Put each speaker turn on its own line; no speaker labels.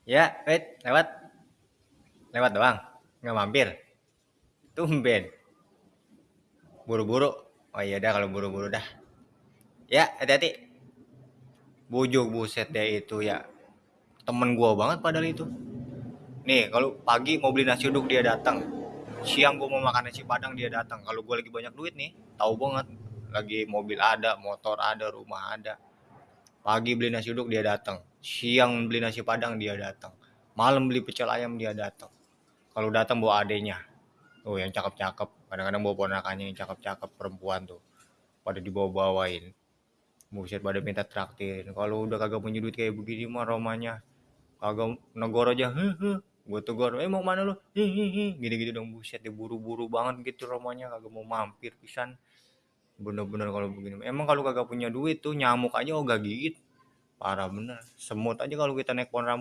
Ya, lewat, lewat doang, nggak mampir. Tumben, buru-buru. Oh iya dah kalau buru-buru dah. Ya, hati-hati. Bujuk buset deh itu ya. Temen gua banget padahal itu. Nih, kalau pagi mau beli nasi uduk dia datang. Siang gua mau makan nasi padang dia datang. Kalau gua lagi banyak duit nih, tahu banget. Lagi mobil ada, motor ada, rumah ada. Pagi beli nasi uduk dia datang. Siang beli nasi padang dia datang. Malam beli pecel ayam dia datang. Kalau datang bawa adenya. Oh, yang cakep-cakep. Kadang-kadang bawa ponakannya yang cakep-cakep perempuan tuh. Pada dibawa-bawain. Buset pada minta traktir. Kalau udah kagak punya duit kayak begini mah romanya. Kagak negor aja. Heh. Gue tegur, mau mana lu? Hihihi. Gini-gini dong buset diburu-buru banget gitu romanya. Kagak mau mampir pisan. Bener-bener kalau begini. Emang kalau kagak punya duit tuh nyamuk aja ogah gigit. Parah bener. Semut aja kalau kita naik pohon rambutan